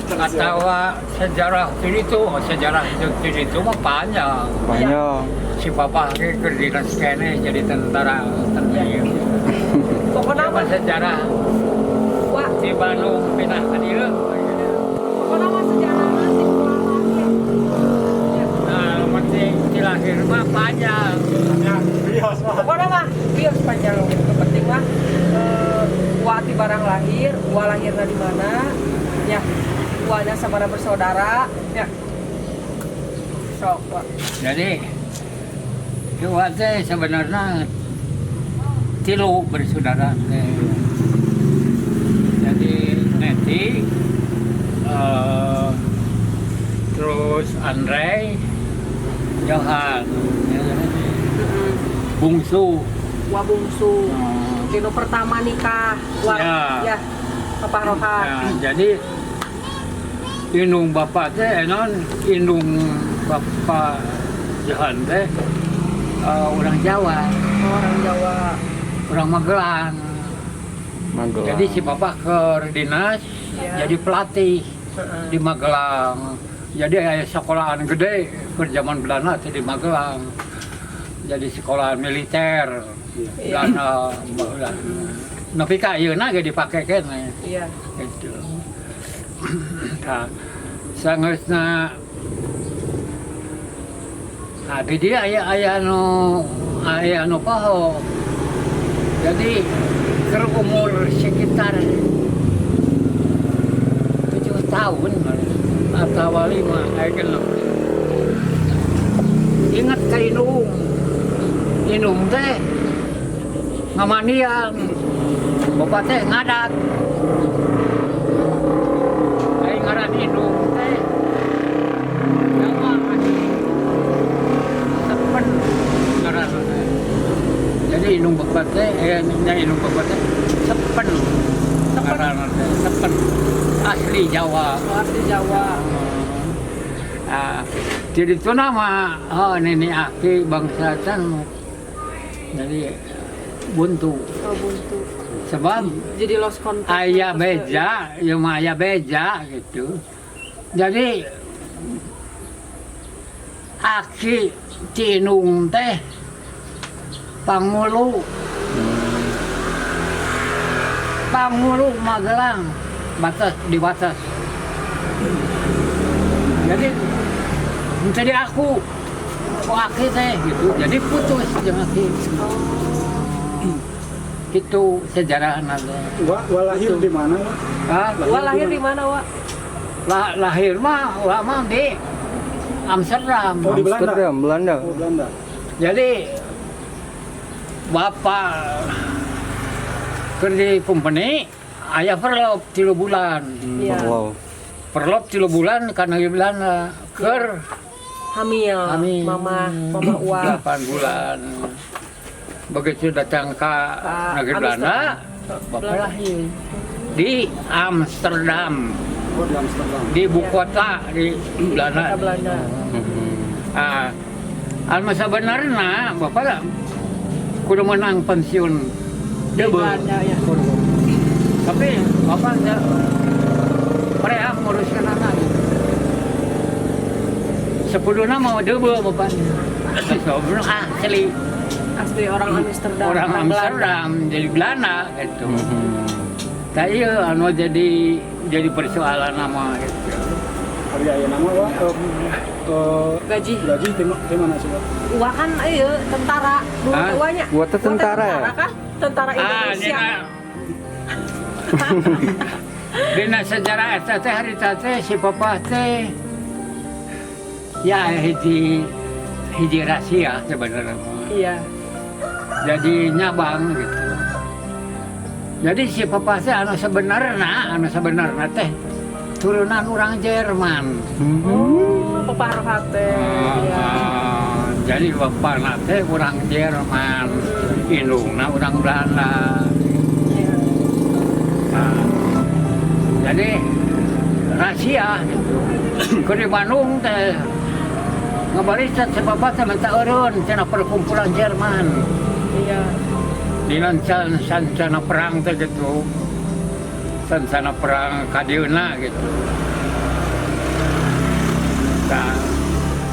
Atau sejarah itu, oh, sejarah itu mah panjang. Panjang. Si papa ge keur dinas keneh jadi tentara tentara. Pokoknya Apa mah sejarah Wah, di Bandung pindah ke dieu. Pokoknya mah sejarah ti mulai lahir. Ya. Nah, penting di lahir mah panjang. Pokoknya mah biar panjang gitu. Penting mah Wa ti barang lahir, Wa lahirna di mana? Ya. Wa-nya sabaraha bersaudara, ya. Sok, Wa. Jadi dua teh sebenarnya tilu bersaudara teh. Jadi Neti, terus Andre, Johan, ya, jadi bungsu. Wa bungsu. Hmm. Tinu pertama nikah, Wa Ya. ya. Papa Rohat. Nah, jadi indung bapak teh enon indung bapak Johan teh orang Jawa, Oh, orang Jawa. Orang Magelang. Magelang. Jadi si bapak ke dinas jadi pelatih di Magelang. Jadi aya sekolahan gede ke zaman Belanda teh di Magelang. Jadi sekolahan militer Belanda, Belanda. Nepi ka ayeuna ge dipake keneh. Gitu. Nah, sangeusna. Nah, di dia aya aya anu poho. Jadi keur umur sekitar 7 tahun atau 5 aya 6. Ingat ka indung. Indung teh ngamandian. Bapak teh ngadat. Ai ngaran indung teh Jawa asli. Sepen ngaran teh. Jadi indung bapak teh nya indung bapak teh Sepen. Ngaran teh Sepen. Asli Jawa. Oh, asli Jawa. Ah, jadi itu nama oh nini aki bangsa can jadi buntu. Oh, buntu. Sebab Jadi lost contact. Ayah Terus beja, ya mah ayah beja gitu. Jadi aki Cinung teh pangulu, pangulu Magelang, batas di batas. Jadi jadi aku ku aki teh gitu. Jadi putus jeung aki. Gitu sejarah nanti. Wa, wa lahir di mana, Wa? Ah, Wa lahir di mana, Wa? Lahir mah wa mah di Amsterdam. Oh, di Belanda. Amsterdam, Belanda. Oh, Belanda. Jadi bapak kerja di company aya verlof 3 bulan. Iya. Wow. Verlof 3 bulan karena di Belanda ker Hamil. Hamil. Mama, Mama Wa. 8 bulan. Begitu datang ke negeri Belanda, bapak Belanda. Lahir di Amsterdam, Oh, di Amsterdam. di ibu kota di Belanda. Kota Belanda. Ah, anu sebenarnya bapak lah kudu menang pensiun Di Debe. Belanda, ya. Kudu. Tapi bapak enggak mereka nguruskan anak. Sepuluhna mau debe bapak. Sebelum asli Asli orang Amsterdam. Orang Belanda. Amsterdam jadi Belanda gitu. Tapi anu jadi persoalan nama gitu. Hari aya nama, Wa, Gaji. Gaji di mana sih, Wa? Wa kan iya tentara. Dulu Hah? wanya. Wa teh tentara ya? Tentara kan? Tentara Ah, Indonesia. dina dina sejarah eta teh harita teh si papa teh ya hiji hiji rahasia sebenarnya mah. Jadi nyabang gitu. Jadi si papa teh anu sebenarnya teh turunan orang Jerman. Oh, Papa Rohat teh. Iya. Ah, jadi bapak teh orang Jerman, indungna orang Belanda. Nah, jadi rahasia gitu. Ke di Bandung teh ngabaris teh bapak teh minta eureun cenah perkumpulan Jerman. Dina sancana perang teh gitu. Sancana perang kadieuna gitu. Nah,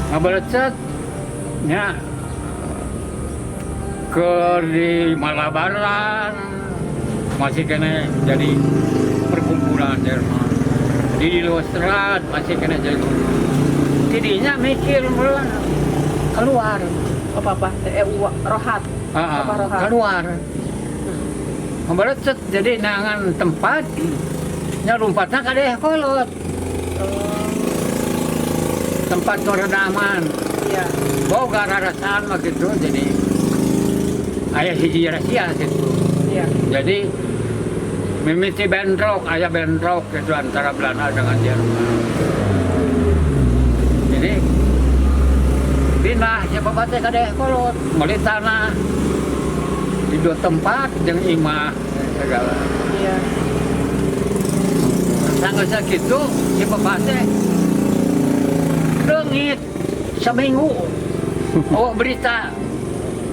ngabelecet nya ke di Malabaran masih keneh jadi perkumpulan Jerman. Di Lostrat masih keneh jadi. Tidinya mikir mulai keluar. Oh, papa teh Uwa Rohat. Ah, Papa Rohat. Keluar. Ngabelecet jadi neangan tempat nya lompatna ka Dayeuhkolot. Tempat nu rada aman. Boga rarasaan mah gitu, jadi aya hiji rahasia gitu. Jadi mimiti bentrok, aya bentrok gitu antara Belanda dengan Jerman. Jadi pindah siapa teh ka Dayeuhkolot, meuli tanah di dua tempat jeung imah segala. Sanggeus sakitu si bapak teh leungit seminggu. Oh, berita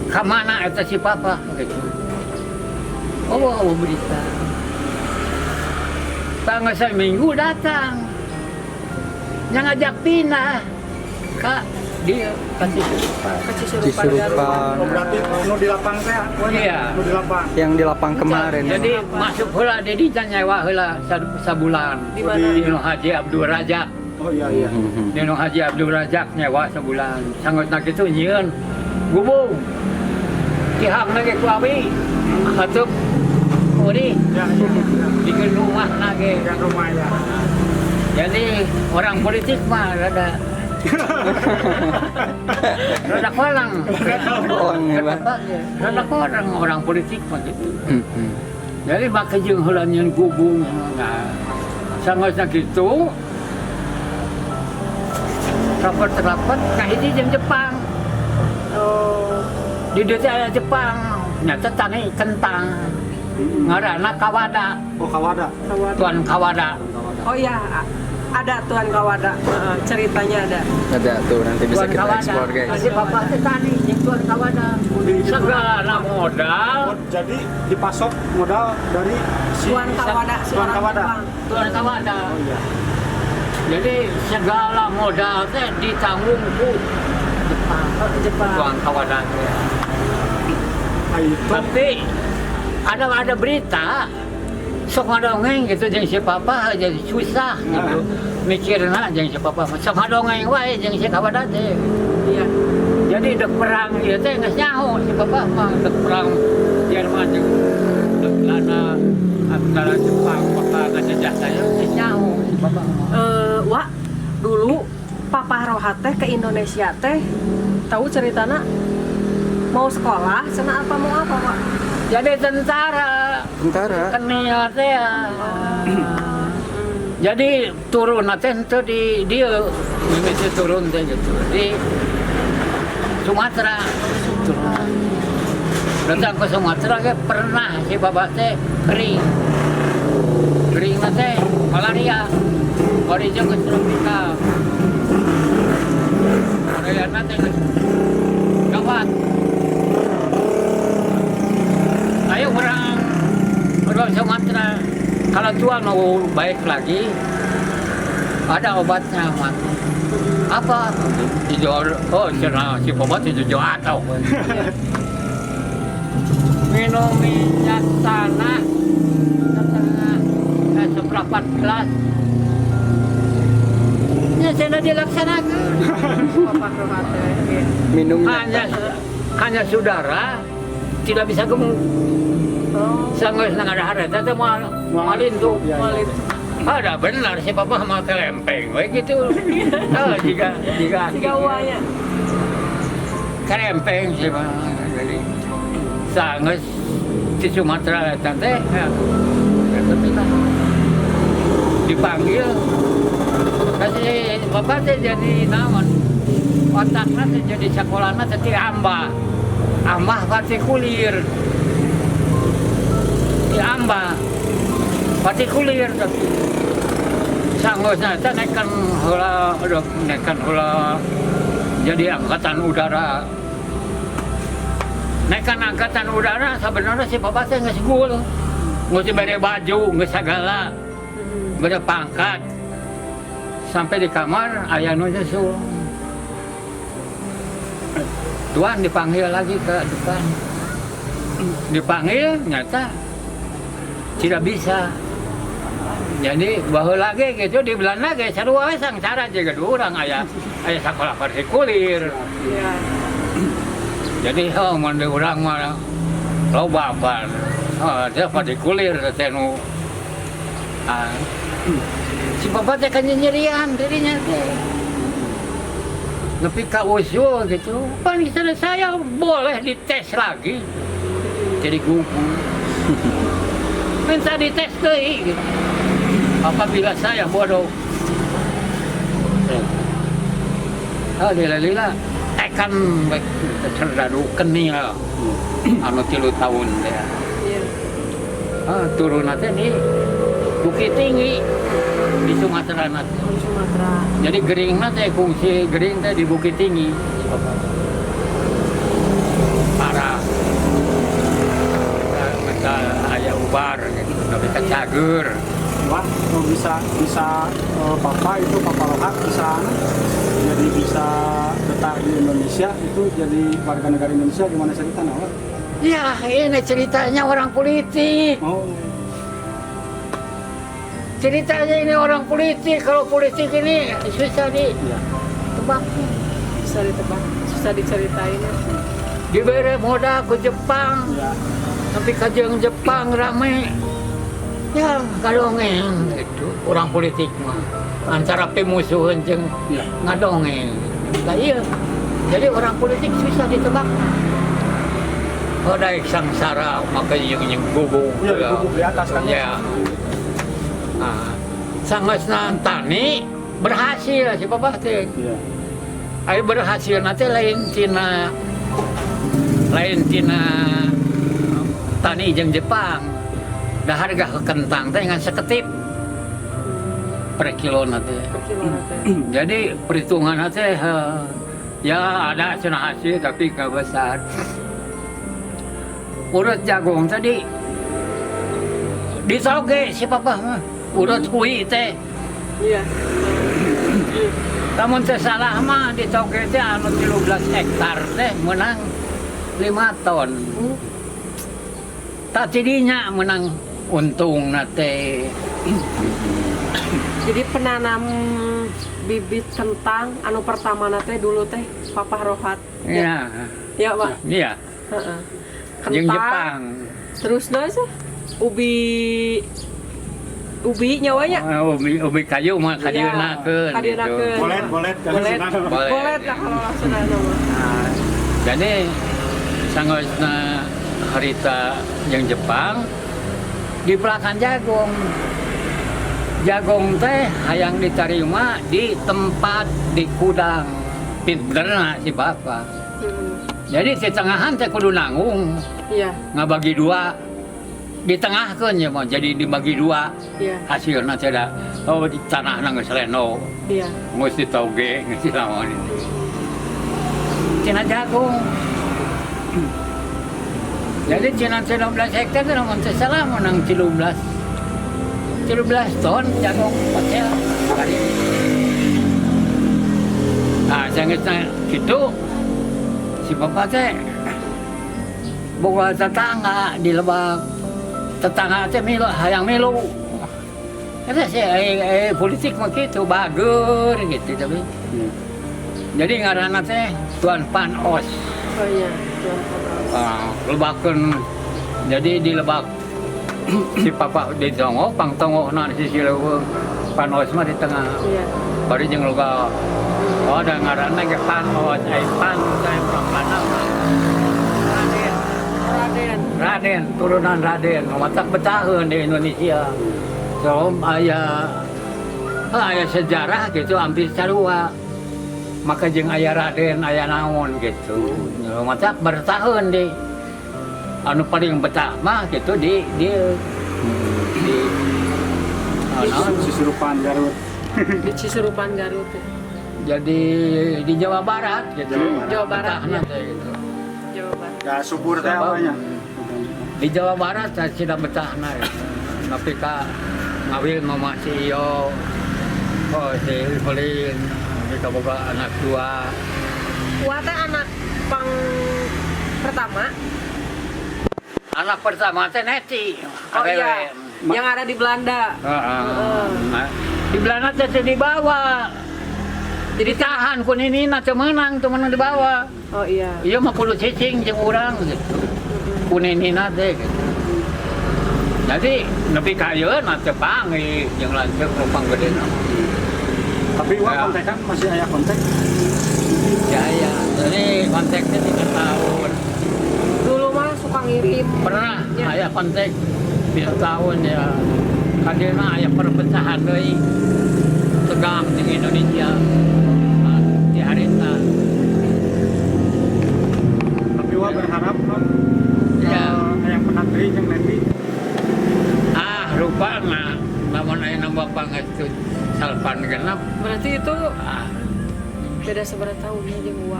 kamana eta si papa gitu. Oh, berita. Tanggal seminggu datang. Yang ngajak pindah ka dia ka Cisurupan. Ke Cisurupan, Garut. Cisurupan. Oh, berarti nu di lapang teh, Wa, nya? Iya. Nu di lapang. Yang di lapang kemarin. Jadi masuk heula di dinya nyewa heula sabulan. Di mana? Di Nu Haji Abdul Rajak. Oh iya. Di Nu Haji Abdul Rajak nyewa sebulan. Sanggeusna kitu nyieun gubung. Tihang lagi ku abi. Atup uri Ya. bikin rumah lagi. Yang rumah ya. Jadi orang politik mah rada rada kolang. Kolang ya, Pak. Rada korang orang politik mah gitu. Jadi make jeung heula nyieun gubung. Nah, sanggeusna kitu rapat-rapat kahiji jeung Jepang. Di dieu teh aya Jepang, nyata tani kentang. Ngaranna Kawada. Oh, Kawada. Kawada. Tuan Kawada. Oh iya, ada Tuan Kawada. Heeh, ceritanya ada. Ada tuh, nanti bisa Tuan kita Kawada. explore, guys. Kasih papa teh tani jeung Tuan Kawada. Segala modal. Oh, jadi dipasok modal dari si Tuan Kawada, Tuan seorang Kawada. Jepang. Tuan Kawada. Oh iya. Jadi segala modal teh ditanggung ku Jepang. Oh, Jepang. Tuan Kawada teh. Ah, itu Tapi ada berita sok ngadongeng gitu jeung si papa jadi susah gitu. Mikirna jeung si papa sok ngadongeng wae jeung si Kawada teh. Jadi dek perang ieu teh geus nyaho si papa mah dek perang Jerman jeung dek Belanda antara Jepang bakal ngajajah saya geus nyaho si papa mah. Eh, Wak, dulu Papa Rohat teh ke Indonesia teh tahu ceritana mau sekolah, cenah apa mau apa, Pak? Jadi tentara. Tentara. Kenil teh ya. Jadi turun teh henteu di dieu mimiti turun teh gitu di Sumatera turun. Datang ke Sumatera ge pernah si bapak teh kering. Kering teh malaria. Bari jeung geus tropikal. Malaria teh geus gawat. Ayo orang orang Sumatera, kalau tua mau baik lagi ada obatnya mati. Apa? Dijual, oh cenah si obat dijual atau minum minyak tanah setengah seperempat gelas ya cenah dilaksanakan. Papa Rohat teh. Iya. Minumnya. Hanya hanya saudara tidak bisa gemuk. Sanggeus ngadahar eta teh moal moal lintu. Iya. Moal. Ada benar si papa mau kelempeng we gitu. Oh, jika jika Tiga uangnya. Kelempeng sih mah. Jadi sanggeus di Sumatera eta teh ya, eta pindah. Dipanggil kasih bapak teh jadi naon otakna teh jadi sekolahna teh ti ambah ambah partikulir di ambah partikulir, tapi sanggeusna teh naikkan heula, aduh, naikkan heula jadi angkatan udara, naikkan angkatan udara. Sebenarnya si bapak teh geus gul, geus dibere baju, geus sagala, bere pangkat. Sampai di kamar aya nu nyusul. Tuan dipanggil lagi ke depan. Dipanggil, nyata tidak bisa. Jadi baheula lagi gitu di Belanda ge sarua we, sangsara jiga urang aya aya sekolah partikulir. Jadi oh mun di urang mah loba apa. Oh, dia partikulir teh nu ah. Si bapak teh kan nyerian dirinya teh. Nepi ka usul gitu. Pan misalnya saya boleh dites lagi. Jadi gugu. Minta dites deui gitu. Apabila saya bodoh. Ah, lila-lila tekan baik serdadu kenil anu 3 tahun teh. Ah, turun teh di Bukit Tinggi di Sumatera teh. Di Sumatera. Jadi gering teh, fungsi gering teh di Bukit Tinggi. Parah. Minta aya ubar gitu, tapi kan cager. Wah, oh, bisa bisa papa itu, Papa Rohat bisa jadi bisa betah di Indonesia itu, jadi warga negara Indonesia, gimana cerita nah, Wak? Ya, ini ceritanya orang politik. Oh. Ceritanya ini orang politik. Kalau politik ini susah ditebak. Susah ditebak, susah diceritain ya. Diberi modal ke Jepang, tapi kajeng Jepang rame. Ya, ngadongeng itu orang politik mah. Antara pemusuhan jeung ngadongeng. Nah, iya. Jadi orang politik susah ditebak. Oh, daek sangsara maka jeung jeung gubuk. Iya, gubuk di atas kan. Ya. Nah, sangesna tani berhasil si bapak teh. Ayo berhasil nanti lain tina tani jeung Jepang. Dah harga kentang teh ngan seketip per kilo nanti. Per kilo nanti. Jadi perhitungan nanti ya ada cenah hasil tapi gak besar. Urut jagung tadi ditoge si papa mah. Urut hui teh. Lamun teu salah mah ditoge teh anu 13 hektar teh menang 5 ton. Tak tidinya menang untung teh. Jadi penanam bibit kentang anu pertama teh dulu teh Papa Rohat. Iya. Ya, Pak. Iya. Heeh. Jeung Kentang. Jepang. Terus naon sih? Ubi ubi nyawanya. Oh, ubi, ubi kayu mah kadieunakeun gitu. Kadieunakeun. Bolet, bolet, kalau Bolet. senang. Bolet. Bolet lah kalau langsung mah. Nah, jadi sanggeusna harita yang Jepang di belakang jagung. Jagung teh hayang diterima di tempat di kudang. Pinterna si bapak. Jadi di tengahan teh kudu nanggung ngabagi dua, di tengahkeun ya mah jadi dibagi dua hasilna teh da oh di tanah geus leno geus ditoge geus lamun ini tina jagung. Jadi tina 13 hektar teh lamun teu salah menang 13 13 ton jagung pecel kali. Nah, sangeusna kitu si bapak teh boga tetangga di Lebak. Tetangga teh milu, hayang milu. Eta sih politik mah kitu bager gitu tapi. Jadi ngaranna teh Tuan Van Os. Oh iya, Tuan Van Os. Ah, lebakeun, jadi di Lebak si papa di tonggoh, pangtonggohna di sisi leuweung. Van Os mah di tengah. Bari jeung loga. Oh, da ngaranna ge Van Os, ai Van teh urang Belanda mah. Raden. Raden. Raden, turunan Raden, matak betaheun di Indonesia. So, aya aya sejarah gitu hampir sarua. Maka jeung aya Raden, aya naon gitu. Matak bertahun di anu paling betah mah gitu di oh, naon? Cisurupan Garut. Di Cisurupan Garut ya. Jadi di Jawa Barat gitu. Jawa Barat, Betahna ya. Teh gitu. Jawa Barat. Ya subur teh Sabab. apanya? Di Jawa Barat saya tidak betahna gitu. Tapi ka ngawil mama si Iyo. Oh, si Evelyn, mereka boga anak dua. Wa teh anak pang pertama. Anak pertama teh Neti. Oh iya, yang ada di Belanda. Heeh. Nah, di Belanda teh teu dibawa. Jadi tahan ku ninina teu meunang dibawa. Oh iya. Iya mah kudu cicing jeung urang gitu. Ku ninina teh gitu. Jadi nepi ka ayeuna teu panggih jeung lanceuk nu panggedena. Tapi Wa Ya. kontekan masih aya kontak. Ya ya, jadi kontaknya 3 tahun. Dulu mah suka ngirim. Pernah Ya. aya kontak 3 tahun ya. Kadina aya perpecahan deui tegang di Indonesia. Nah, di harita. Tapi Wa berharap non Ya. yang pernah deui jeung Neti. Ah, rupa mah lamun aya nambah pangestu 96. Berarti itu Ah, beda seberapa tahunnya jeung Wa.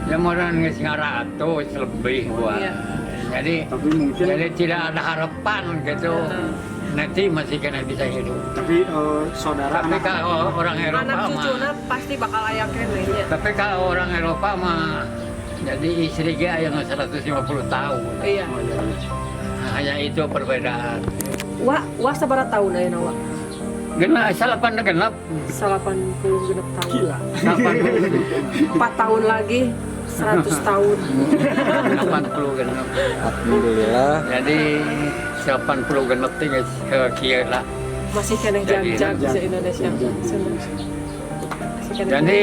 ya moran geus ngaratus lebih gua. Iya. Jadi Tapi mungkin jadi tidak ada harapan gitu. Heeh. Nanti masih kena bisa hidup. Tapi saudara Tapi anak kalau orang Eropa Anak mah, cucuna pasti bakal aya keneh nya. tapi kalau orang Eropa mah jadi istri ge aya nu 150 tahun. Iya. Oh, iya. Hanya itu perbedaan. Wa, wa sabaraha tahun ayeuna Wa? Genap 96. 86 tahun. Gila. 80. 4 tahun lagi 100 tahun. 80 genep. Alhamdulillah. Jadi 80 genep teh geus kieu lah. Masih keneh Jadi, jag-jag jag. se Indonesia. Jag. Masih keneh. Jadi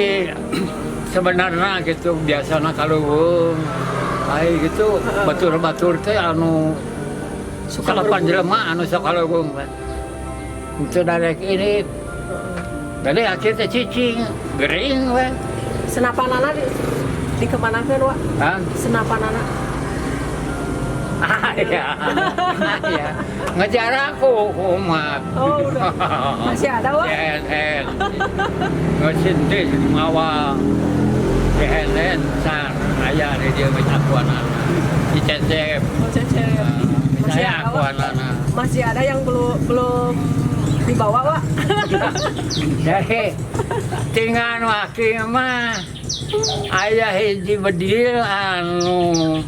sebenarnya gitu biasanya kalau ai gitu batur-batur teh anu Suka salapan berburu. jelema anu sok kaleuweung teh. Itu darek ini jadi akhirnya cicing gering we. Senapanana di kemanakeun, Wa? Hah? Senapanana. Ah, iya. Iya. Ngejar aku umat. Oh, udah. Masih ada, Wak? CNN. Ngesintis mawa CNN sar aya di dia geus akuanana. Si Cecep. Oh, Cecep. Masih Saya ada, Wak? akuanana. Masih ada yang belum belum dibawa, Wak? Jadi tinggal wakil mah aya hiji bedil anu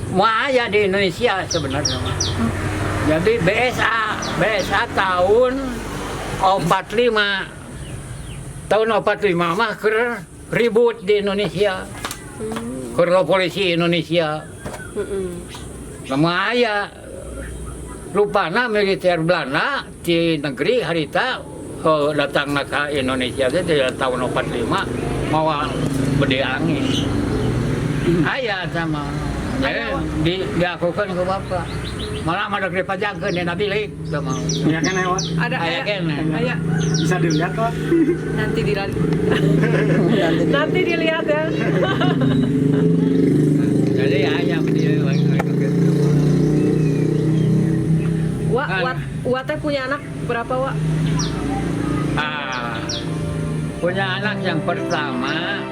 mau aya di Indonesia sebenarnya mah. Jadi BSA, BSA tahun 45, tahun 45 mah keur ribut di Indonesia. Keur polisi Indonesia. Lama aya rupana militer Belanda di negeri harita datang ke Indonesia teh di tahun 45 mawa bedil angin. Aya sama. Jadi diakukan ke bapak. Malah mah dipajangkeun dina bilik sama. Ya kan ya, Wak? Ada Aya aya. keneh. Aya. Bisa dilihat, Wak. Nanti dilihat. Nanti dilihat ya. Jadi aya bedil gitu. Wak, Kan. Wak, Wak teh punya anak berapa, Wak? Ah, punya anak yang pertama.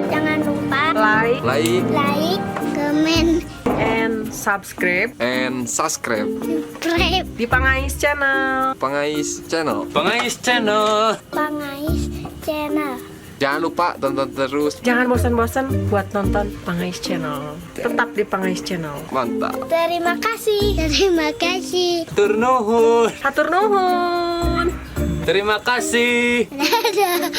Jangan lupa Like Like like, comment, and subscribe and subscribe subscribe di Pangais Channel. Pangais Channel. Pangais Channel. Pangais Channel. Jangan lupa tonton terus. Jangan bosan-bosan buat nonton Pangais Channel. Tetap di Pangais Channel. Mantap. Terima kasih. Terima kasih. Hatur nuhun. Hatur nuhun. Terima kasih. Dadah.